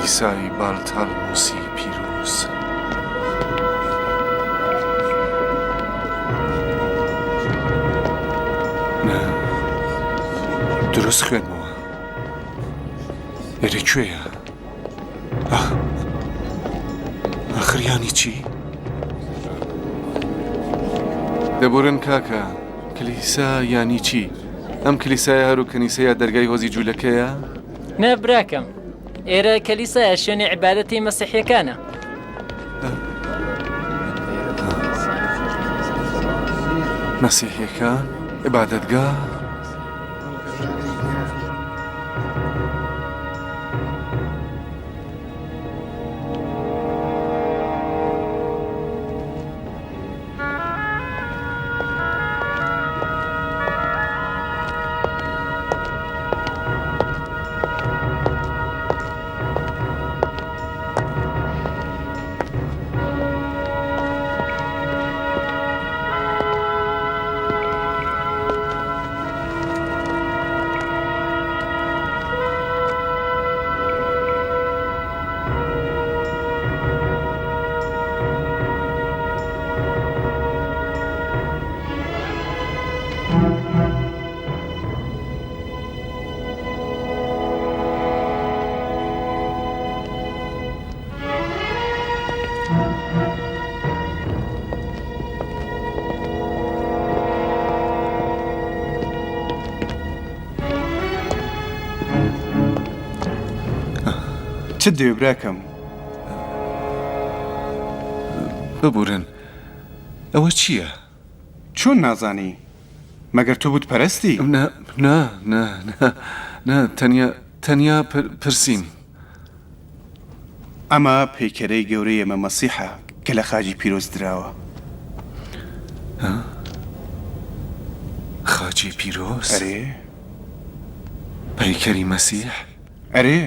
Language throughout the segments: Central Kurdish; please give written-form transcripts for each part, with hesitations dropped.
کلیسای بالتالموسی پیرۆز. نا، دروست خوێندمەوە. ئێرە کوێیە؟ ئاخ، ئاخر یانی چی؟ دەبورن کاکە، کلیسا یانی چی؟ ئەم کلیسایە هەر و کەنیسە یا دەرگای هۆزی جوولەکەیە؟ نا براکەم، ئێرە کەلیسایە شوێنی عیبادەتی مەسیحیەکانە. مەسیحیەکان؟ عیبادەتگا؟ چت دەوێ براکەم؟ ببورن ئەوە چییە؟ چۆن نازانی؟ مەگەر تۆ بت پەرستی؟ نا نا نا نا نا تەنیا تەنیا پرسیم. ئەمە پەیکەرەی گەورەی ئێمە مەسیحە کە لە خاجی پیرۆز دراوە. ها؟ خاجی پیرۆز؟ ئەرێ. پەیکەری مەسیح؟ ئەرێ.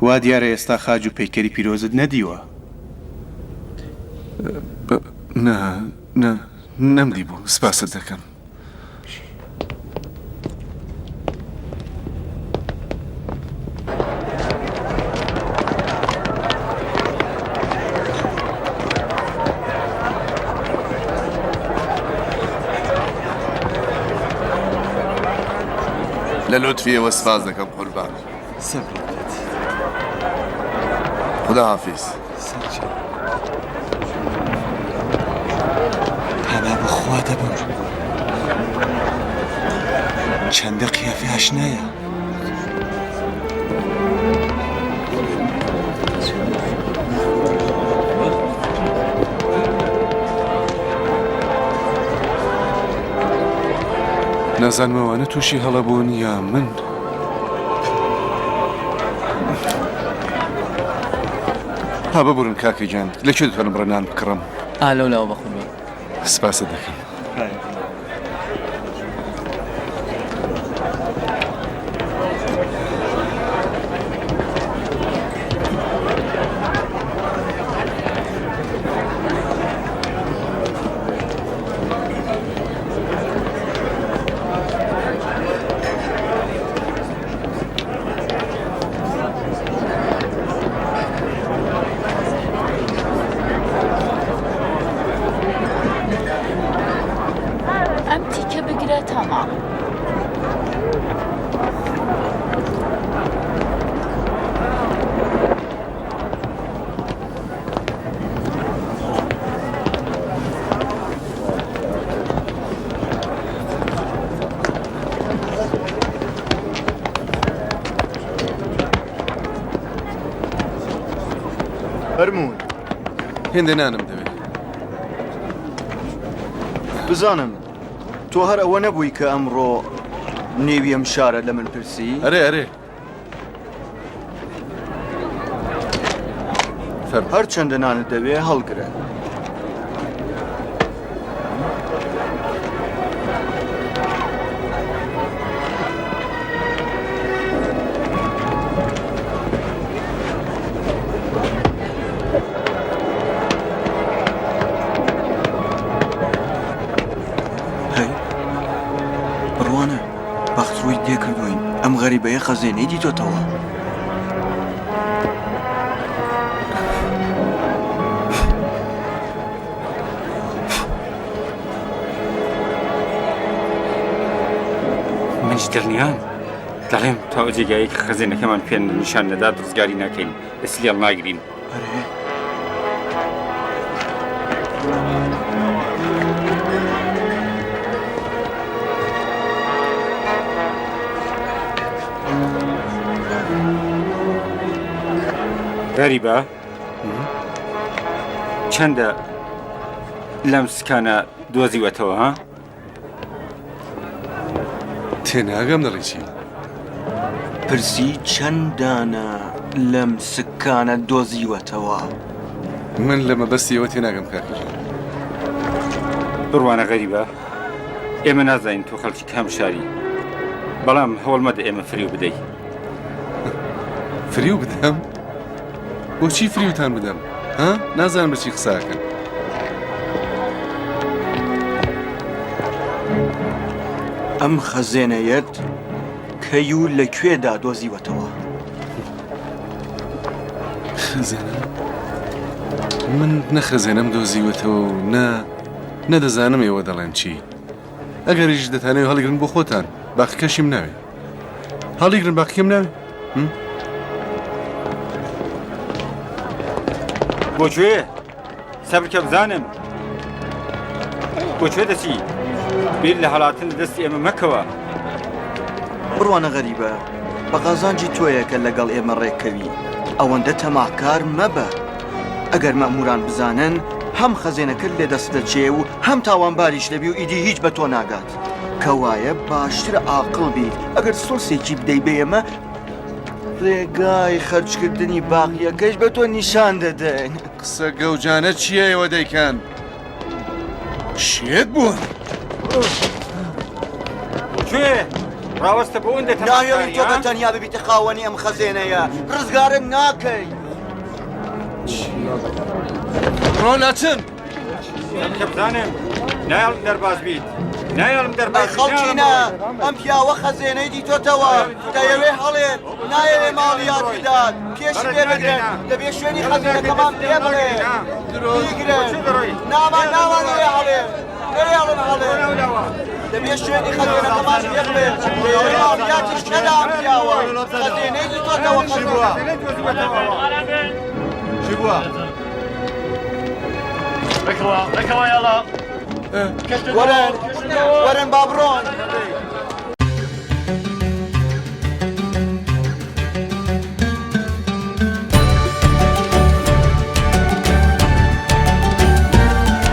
وا دیارە ئێستا خاج و پەیکەری پیرۆزت نەدیوە. نا نا نەمدیبوو سپاست دەکەم. لە لوتفی ئێوە سپاس دەکەم قوربان. سەبرت بێت. خودا حافیز. سەرچاو. پەنا بە خوا دەبەم. چەندە قیافەی ئاشنایە. نازانم ئەوانە تووشی هەڵە بوون یا من. ها ببورن کاکە گیان لە کوێ دەتوانم بڕە نان بکڕم؟ ئا لەولاوە بەقوربان. سپاست دەکەم. ئەم تیکە بگرە تا ماڵ. فەرموون. هێندە نانم دەوێ. بزانم تۆ هەر ئەوە نەبووی کە ئەمڕۆ نێوی ئەم شارە لە من پرسی؟ ئەرێ ئەرێ. فەرموو. هەرچەندە نانت دەوێ هەڵگرە. هەی بڕوانە بەخت ڕووی تێکردووین ئەم غەریبەیە خەزێنەی دیتۆتەوە. منیش دڵنیام. دەڵێم تا ئەو جێگایەی کە خەزێنەکەمان پێ نیشان نەدات ڕزگاری ناکەین، دەستی لێ هەڵناگرین. ئەرێ. غەریبە چەندە لەم سکانە دۆزیوەتەوە ها؟ تێناگەم دەڵێی چی؟ پرسی چەند دانە لەم سکانە دۆزیوەتەوە؟ من لە مەبەستی ئێوە تێناگەم کاکە گیان. بڕوانە غەریبە، ئێمە نازانین تۆ خەڵکی کام شاری، بەڵام هەوڵ مەدە ئێمە فریو بدەی. فریو بدەم؟ بۆچی فریوتان بدەم؟ ها؟ نازانم بە چی قسە ئەکەن. ئەم خەزێنەیەت کەی و لە کوێدا دۆزیوەتەوە؟ خەزێنە؟ من نە خەزێنەم دۆزیوەتەوە و نە نە دەزانم ئێوە دەڵێن چی. ئەگەریش دەتانەوێ هەڵیگرن بۆ خۆتان، باقیکەشیم ناوێ. هەڵیگرن باقیکەم ناوێ. بۆ کوێ؟ سەبرکە بزانم بۆ کوێ دەچی؟ بیر لە هەڵاتن لە دەستی ئێمە مەکەوە. بڕوانە غەریبە، بە قازانجی تۆیە کە لەگەڵ ئێمە ڕێککەوی. ئەوەندە تەماحکار مەبە. ئەگەر مەئمووران بزانن، هەم خەزێنەکەت لێ دەست دەچێ و هەم تاوانباریش دەبی و ئیدی هیچ بە تۆ ناگات. کەوایە باشترە ئاقڵ بیت، ئەگەر سڵسێکی بدەی بە ئێمە، ڕێگای خەرجکردنی باقییەکەیش بە تۆ نیشان دەدەین. قسە گەوجانە چییە ئێوە دەیکەن؟ شێت بوون. کوێ؟ ڕاوەستە بۆ ئەوەندە تەماشاکاری، ناهێڵین تۆ بە تەنیا ببیتە خاوەنی ئەم خەزێنەیە، ڕزگارت ناکەین. ڕۆ ناچن. کە بزانم نایەڵم دەرباز بیت نایەڵم دەرباز ئەی خەڵکینە ئەم پیاوە خەزێنەی دیتۆتەوە دەیەوێ هەڵێت نایەوێ ماڵیات بدات پێشی پێ بگرن دەبێ شوێنی خەزێنەکەمان پێ بڵێ بیگرن نامان ناوانەوێ هەڵێ نەیەڵن هەڵێ دەبێ شوێنی خەزێنەکەمان پێ بڵێ دەیەوێ ماڵیاتیش نەدا ئەم پیاوە خەزێنەی دیتۆتەوە خەزێنە چی بووە؟ وەرن وەرن با بڕۆن.